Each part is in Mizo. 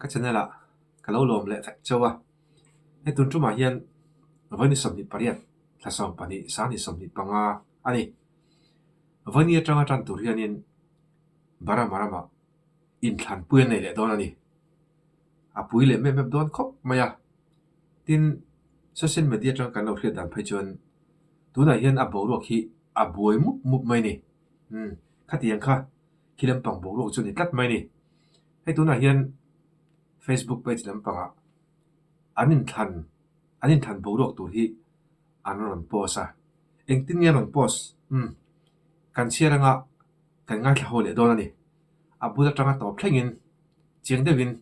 Ka channel ah ka lo lawm leh vek chauh a. Hei tun tumah hian vawi ni 28 thla 12 sang ni 25 a ni. Vawi ni atanga tan tur hianin Burma ramah inthlanpui an nei leh dawn a ni. A pui leh mep mep dawn khawp mai a. Tin, social media atanga kan lo hriat dan phei chuan tunah hian a boruak hi a buai mup mup mai a ni. Umm khatiang kha khi lampang boruak chu a ni tlat mai a ni. Hei tunah hian Facebook page lampangah an inthlan an inthlan boruak tur hi an rawn post a. Engtin nge an rawn post? Umm kan chhiar anga kan ngaithla ho leh dawn a ni. A bul atanga tawp thlengin chiang deuhin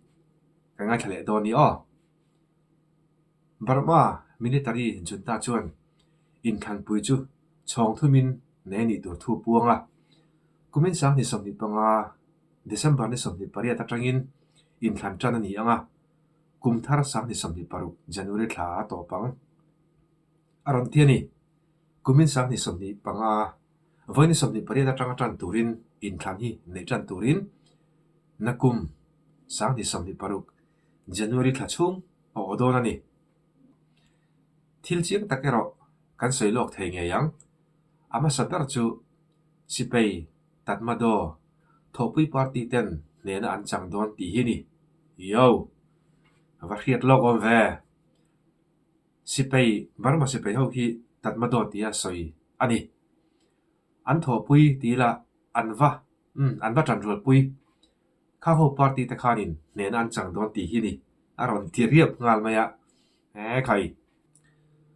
kan ngaithla leh dawn a ni aw. Burma military junta chuan inthlanpui chu chhawng thumin nei a nih tur thu puang a. Kumin sang ni 25 December ni 28 atangin inthlan tan a ni ang a, kum thar sang ni 26 January thla a tawp ang. A rawn ti a ni. Kumin sang ni 25 vawi ni 28 atanga tan turin inthlan hi neih tan turin nakum sang ni 26 January thla chhung a aw dawn a ni. Thil chiang tak erawh kan sawi lawk thei ngei ang. A hmasa ber chu Sipai Tatmadaw thawhpui party ten hnehna an chang dawn tih hi ni. Yo! Va hriat lawk awm ve. Sipai, Burma sipai ho hi Tatmadaw tia sawi a ni. An thawhpui ti ila an va, umm, an va tanrualpui. Kha ho party te khanin hnehna an chang dawn tih hi ni a rawn ti riap nghal mai a. He khai.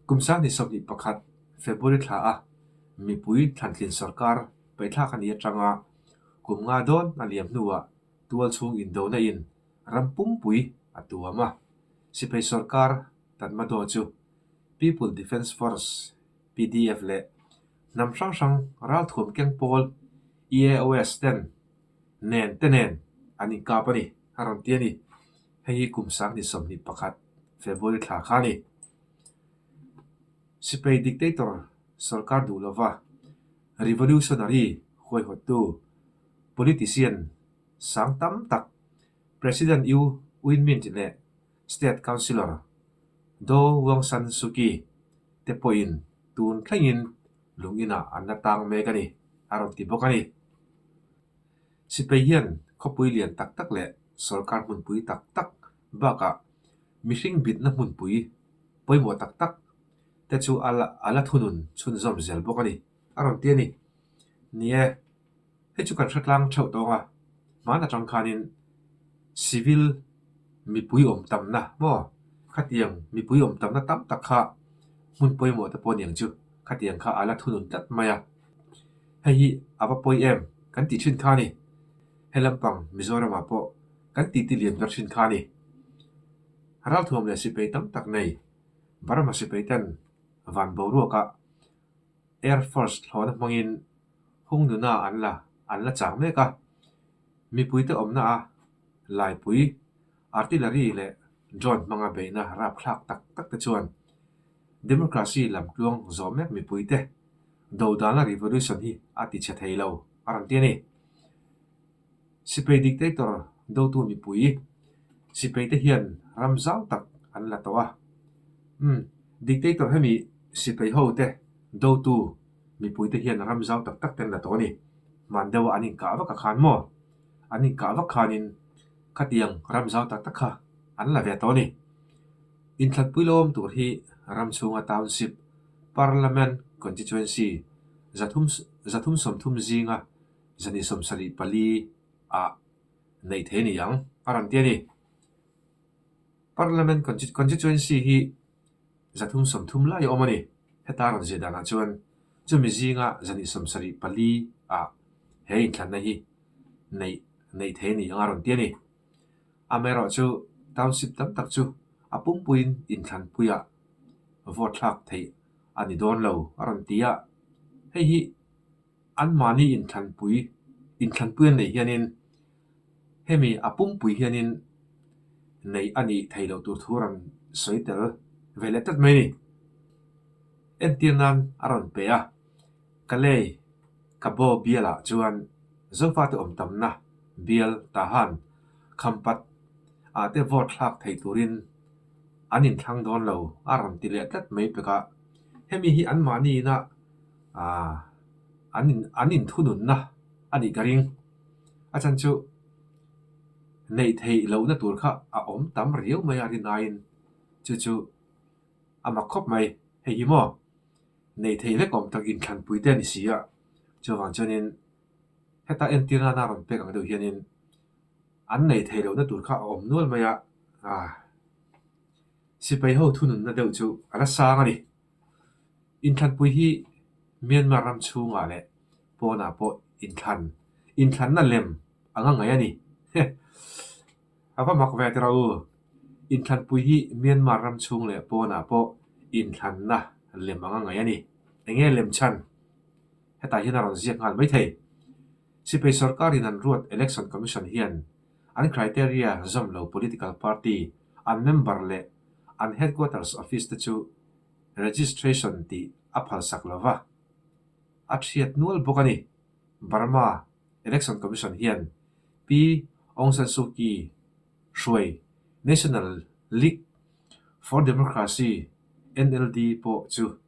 Kum sang ni 21 February thla a mipui thlantlin sorkar paihthlak a nih atanga kum nga dawn a liam hnuah tual chhung indona in ram pumpui a tuam a. Sipai sorkar Tatmadaw chu People Defence Force, PDF, leh hnam hrang hrang ralthuam keng pawl EAOS ten nen te nen an inkap a ni, a rawn ti a ni. Hei hi kum sang ni 21 February thla kha a ni. Sipai dictator sorkar duh lova revolutionary huaihawttu politician sang tam tak President U Win Myint leh State Councillor Daw Aung San Suu Kyi te pawhin tun thlengin lung inah an la tang mek a ni, a rawn ti bawk a ni. Sipai hian khawpui lian tak tak leh sorkar hmunpui tak tak bakah mihring bitna hmunpui pawimawh tak tak te chu a la a la thunun chhunzawm zel bawk a ni, a rawn ti a ni. Ni e, hei chu kan hre tlang theuh tawng a, hman atang khanin civil mipui awm tamna maw khatiang mipui awm tamna tam tak kha hmun pawimawh te pawh aniang chu khatiang kha a la thunun tlat mai a. Hei hi a va pawi em kan tih thin kha a ni. He lampang Mizoramah pawh kan titi lian ber thin kha a ni. Ralthuam leh sipai tam tak nei Burma sipai ten van boruakah Air Force thlawhna hmangin hung nuna an la an la chang mek a. Mipuite awmna a laipui artillery leh drone hmanga beihna rapthlak tak tak te chuan democracy lamtluang zawh mek mipuite dodalna revolution hi a ti chhe thei lo a rawn ti a ni. Sipai dictator dotu mipui sipai te hian ram zau tak an la tawh a. Umm dictator hemi sipai ho te dotu mipui te hian ram zau tak tak te an la tawh a ni. Hman deuha an inkah vak a khan maw? An inkah vak khanin khatiang ram zau tak tak kha an la ve tawh a ni. Inthlanpui lo awm tur hi ram chhunga township Parliament Constituency 330 zinga 174 ah neih thei a ni ang a rawn ti a ni. Parliament Constituency hi 330 lai a awm a ni. Heta rawn zir danah chuan chumi zinga 174 ah he inthlanna hi neih neih thei a ni ang a rawn ti a ni. Amaherawhchu township tam tak chu a pumpuiin inthlanpuiah vote thlak theih a ni dawn lo a rawn ti a. Hei hi anmahni inthlanpui inthlanpui an neih hianin hemi a pumpui hianin neih a nih theih loh tur thu a rawn sawi tel ve leh tlat mai a ni. Entir nan a rawn pe a, Kalei Kabo bialah chuan Zofate awm tamna bial Tahan Khampat. Ah te vote thlak thei turin an inthlang dawn lo a rawn ti leh tlat mai pek a. Hemi hi anmahni ina ah an in an inthununna a nih ka ring. A chhan chu neih theih lohna tur kha a awm tam riau mai a rinaiin chu chu a mak khawp mai. Hei hi maw neih theih vek awm tak inthlanpui te a ni si a, chuvang chuanin heta entir nana rawn pek ang deuh hianin an neih theih lohna tur kha a awm nual mai a, ah sipai ho thununna deuh chu a la sang a ni. Inthlanpui hi Myanmar ram chhungah leh pawnah pawh inthlan inthlanna lem anga ngaih a ni. A va mak ve tiraw u. Inthlanpui hi Myanmar ram chhung leh pawnah pawh inthlanna lem anga ngaih a ni. Enge lem chhan? Hetah hian a rawn ziak nghal maithei. Sipai sorkarin an ruat Election Commission hian an criteria zawm lo political party an member leh an headquarters office te chu registration tih a phalsak lo va, a thiat nual bawk a ni. Burma Election Commission hian Pi Aung San Suu Kyi hruai National League for Democracy, NLD, pawh chu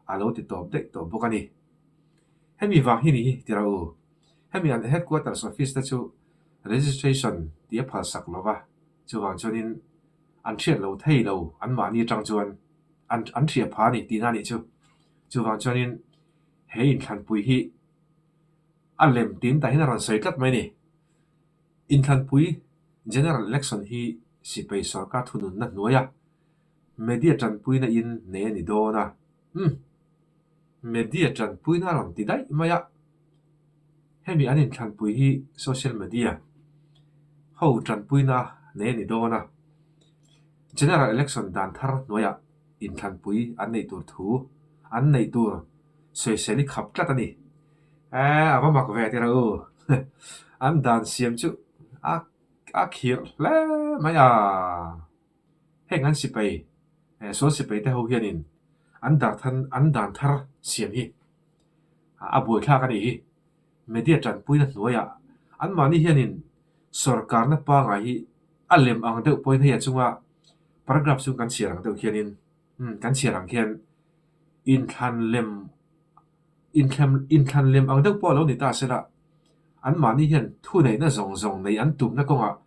a lo ti tawp daih tawh bawk a ni. Hemi vang hi ni hi ti rawh u. Hemi an headquarters office te chu registration tih a phalsak lo va, chuvang chuanin an hriat lo thei lo anmahni atang chuan an an hriah pha a ni tihna a nih chu. Chuvang chuanin he inthlanpui hi a lem tin tah hian a rawn sawi tlat mai a ni. Inthlanpui General Election hi sipai sorkar thununna hnuaia media tanpuina in nei a ni dawn a. Umm. Media tanpuina a rawn ti daih mai a. Hemi an inthlanpui hi social media ho tanpuina nei a ni dawn a. General Election dan thar hnuaiah inthlanpui an neih tur thu an neih tur sawisel i khap tlat a ni. Eeh a va mak ve tiraw u. An dan siam chu a a khirh hle mai a. Heng an sipai sual sipai te ho hianin an dar than an dan thar siam hi a buaithlak a nih hi. Media tanpuina hnuaiah anmahni hianin sorkarna pangai hi a lem ang deuh pawhin hei a chunga paragraph chung kan chhiar ang deuh hianin umm kan chhiar ang khian inthlan lem inthlem inthlan lem ang deuh pawh a lo ni ta sela anmahni hian thuneihna zawng zawng nei an tumna kawngah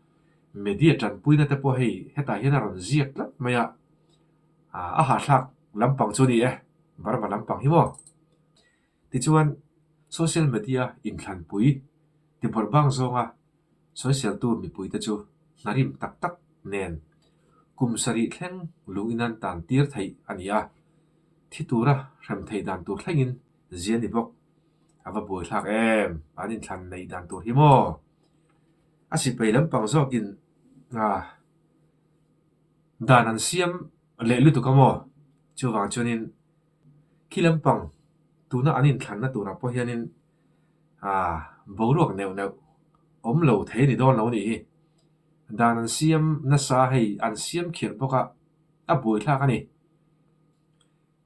media tanpuina te pawh hei hetah hian a rawn ziak tlat mai a, ah a hahthlak lampang chu a ni e, Burma lampang hi maw? Tichuan social media inthlanpui tibawrh bang zawnga sawiseltu mipuite chu hnarim tak tak nen kum sarih thleng lung in an tan tir theih a ni a, thi tura hrem theih dan tur thlengin zia ni bawk. A va buaithlak em! An inthlan neih dan tur hi maw? A sipai lampang zawkin ah dan an siam leh lutuk a maw? Chuvang chuanin khi lampang tuna an inthlanna turah pawh hianin ah boruak neuh neuh awm lo thei a ni dawn lo a nih hi. Dan an siam nasa hei an siam khirh bawk a, a buaithlak a ni.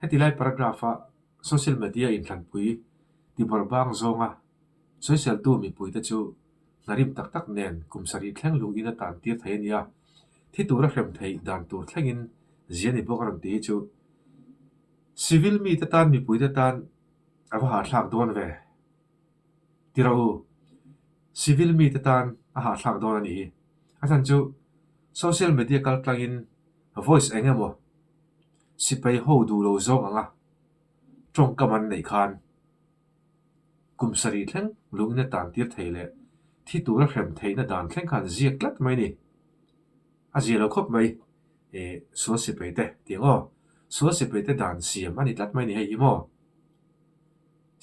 Heti lai paragraph a social media inthlanpui tibawrh bang zawnga sawiseltu mipuite chu hnarim tak tak nen kum sarih thleng lung in a tan tir thei a nia. Thi tura hrem theih dan tur thlengin zia ni bawk a rawn ti hi chu civil mite tan mipuite tan a va hahthlak dawn ve. Ti rawh u, civil mite tan a hahthlak dawn a nih hi. A chhan chu social media kal tlangin voice eng emaw sipai ho duh lo zawng anga tawngkam an neih khan kum sarih thleng lungin a tan tir thei leh thi tura hrem theihna dan thleng khan ziak tlat mai a ni. A zia lo khawp mai eh sual sipai te tih ang aw, sual sipai te dan siam a ni tlat mai a ni hei hi maw.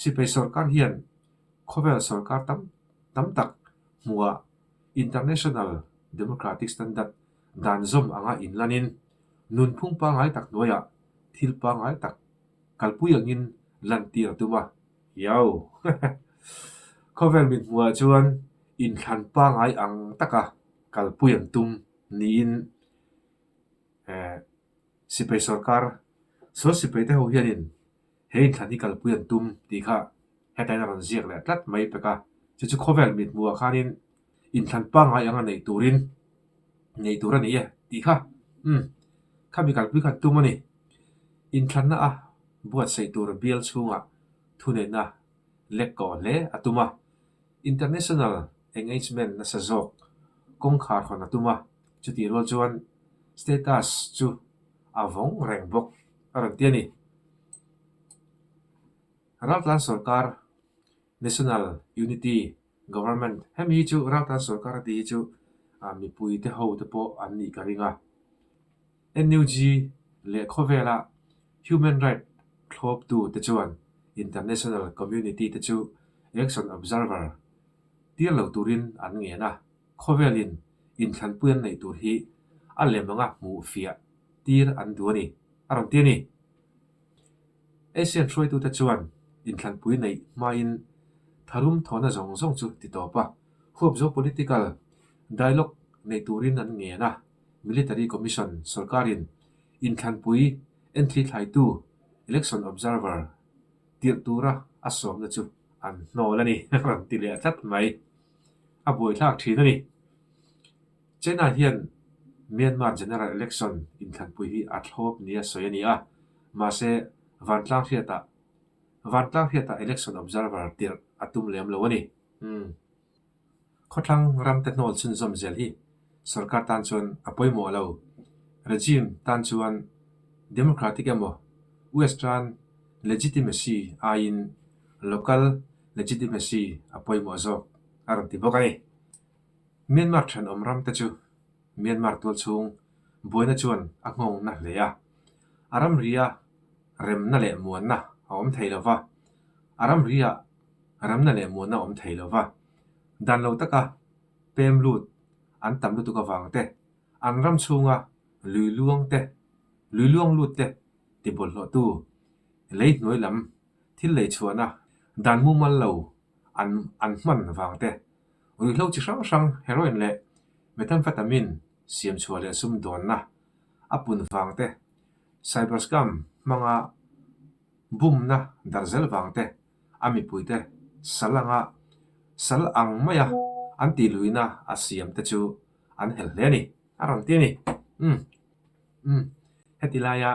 Sipai sorkar hian khawvel sorkar tam tam tak hmuhah International Democratic Standard dan zawm anga inlanin nunphung pangngai tak hnuaiah thil pangngai tak kalpui angin lantir a tum a. Iau! Khawvel mit hmuhah chuan inthlan pangngai ang taka kalpui an tum niin eh sipai sorkar sual sipai te ho hianin he inthlan hi kalpui an tum tih kha hetaiin a rawn ziak leh tlat mai pek a, chu chu khawvel mit hmuhah khanin inthlan pangngai anga neih turin. Nei tur a ni e tih kha umm khami kalpui khan tum a ni. Inthlanna a buatsaih tur bial chhungah thuneihna lek kawh hle a tum a, international engagement nasa zawk kawngkhar hawn a tum a, chutih rual chuan status chu a vawng reng bawk a rawn ti a ni. Raltlan sawrkar National Unity Government hemi hi chu Raltlan sawrkar a tih hi chu mipui te ho te pawh an nih ka ring a. NUG leh khawvela human right thlawptu te chuan international community te chu election observer tir lo turin an ngen a, khawvelin inthlanpui an neih tur hi a lem anga hmuh fiah tir an duh a ni, a rawn ti a ni. Asian hruaitute chuan inthlanpui neih hmain tharum thawhna zawng zawng chu ti tawp a, huapzo political dialogue nei turin an ngen a, Military Commission sorkarin inthlanpui enthli thlaitu election observer tirh tura a sawmna chu an hnawl a ni, a rawn ti leh tlat mai. A buaithlak thin a ni. China hian Myanmar General Election inthlanpui hi a thlawp nia sawi a ni a, mahse vantlang hriatah vantlang hriatah election observer tirh a tum lem lo a ni. Umm. Khawthlang ramte hnawl chhunzawm zel hi sorkar tan chuan a pawimawh lo. Regime tan chuan democratic emaw US tan legitimacy aiin local legitimacy a pawimawh zawk a rawn ti bawk a ni. Myanmar thenawm ramte chu Myanmar tualchhung buaina chuan a nghawng na hle a, a ramria remna leh muanna a awm thei lo va, a ramria ramna leh muanna a awm thei lo va, dan lo taka pem lut an tam lutuk avang te, an ram chhunga lui luang te, lui luang lut te ti bawlhhlawhtu lei hnuai lam thil lei chhuahna dan mumal lo an an hman vang te, Ruihhlo chi hrang hrang heroin leh methamphetamine siam chhuah leh sumdawnna a pun vang te, cyber scam hmanga bumna darh zel vang te, a mipuite sal anga sal ang maia an tih luihna a siam te chu an helh hle a ni, a rawn ti a ni. Umm. Umm. Heti laia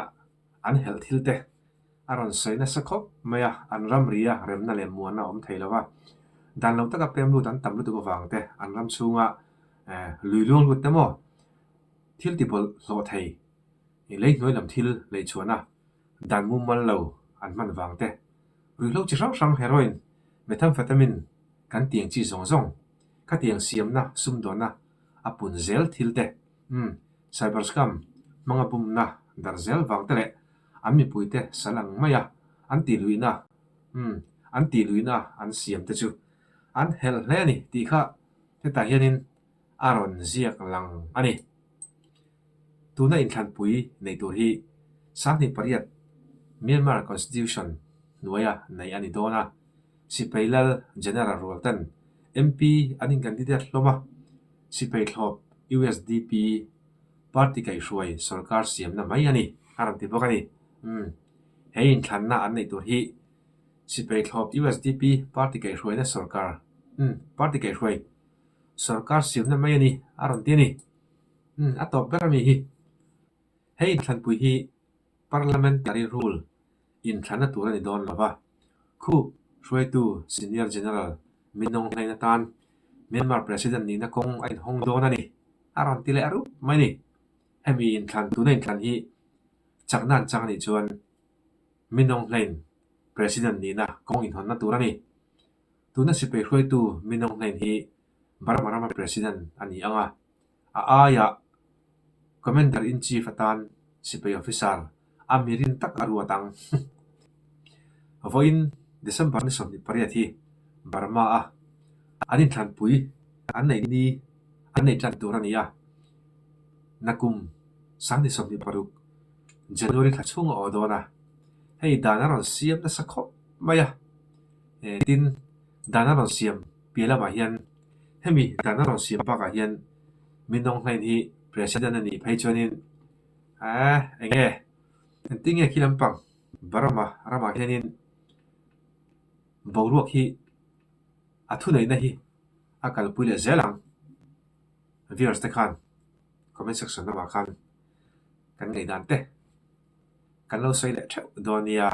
an helh thil te A rawn sawi nasa khawp mai a, an ramri a remna leh muanna a awm thei lo va. Dan lo taka pem lut an tam lutuk avang te, an ram chhunga lui luang lut te maw thil ti bawlh hlawh thei, lei hnuai lam thil lei chhuahna dan mumal lo an hman vang te, ruihhlo chi hrang hrang heroin, methamphetamine kan tiang chi zawng zawng, khatiang siamna sumdawnna a pun zel thil te, umm cyber scam hmanga bumna darh zel vang te leh An mipuite sal ang mai a, an tih luihna, umm, an tih luihna an siam te chu an helh hle a ni tih kha hetah hianin a rawn ziak lang a ni. Tuna inthlanpui neih tur hi 1800 Myanmar Constitution hnuaia neih a ni dawn a, Sipai Lal General rual ten MP an incandidate hlawm a, Sipai thlawp usdp Party kaihhruai sorkar siamna mai a ni, a rawn ti bawk a ni. Umm, he inthlanna an neih tur hi Sipai thlawp usdp party kaihhruaina sorkar, umm, party kaihhruai sorkar siamna mai a ni, a rawn ti a ni. Umm, a tawp ber a mi hi. He inthlanpui hi Parliamentary rule inthlanna tur a ni dawn lo va, Khup hruaitu Senior General Minawng hnaihna tan Myanmar President nihna kawng a inhawng dawn a ni, a rawn ti leh rup mai a ni. Hemi inthlan tuna inthlan hi chakna an chang anih chuan Minawng hnain President nihna kawng inhawnna tur a ni. Tuna sipai hruaitu Minawng hnain hi Burma rama President a ni ang a, A aiah Commander-in-Chief atan sipai officer a mirin tak a ruat ang. Vawiin December ni 28 hi Burma-a an inthlanpui an neih ni an neih tan tur a ni a, nakum sangni 26 January thla chhung a aw dawn a, hei dan a rawn siam nasa khawp mai a, tin dan a rawn siam piah lamah hian Hemi dan a rawn siam bakah hian Minawng Hlain hi President a nih phei chuanin eh eng nge engtin nge khi lampang Burma ramah hianin boruak hi a thuneihna hi a kalpui leh zel ang viewers te khan. Comment section lamah khan kan ngaihdan te kan lo sawi leh theuh dawn nia.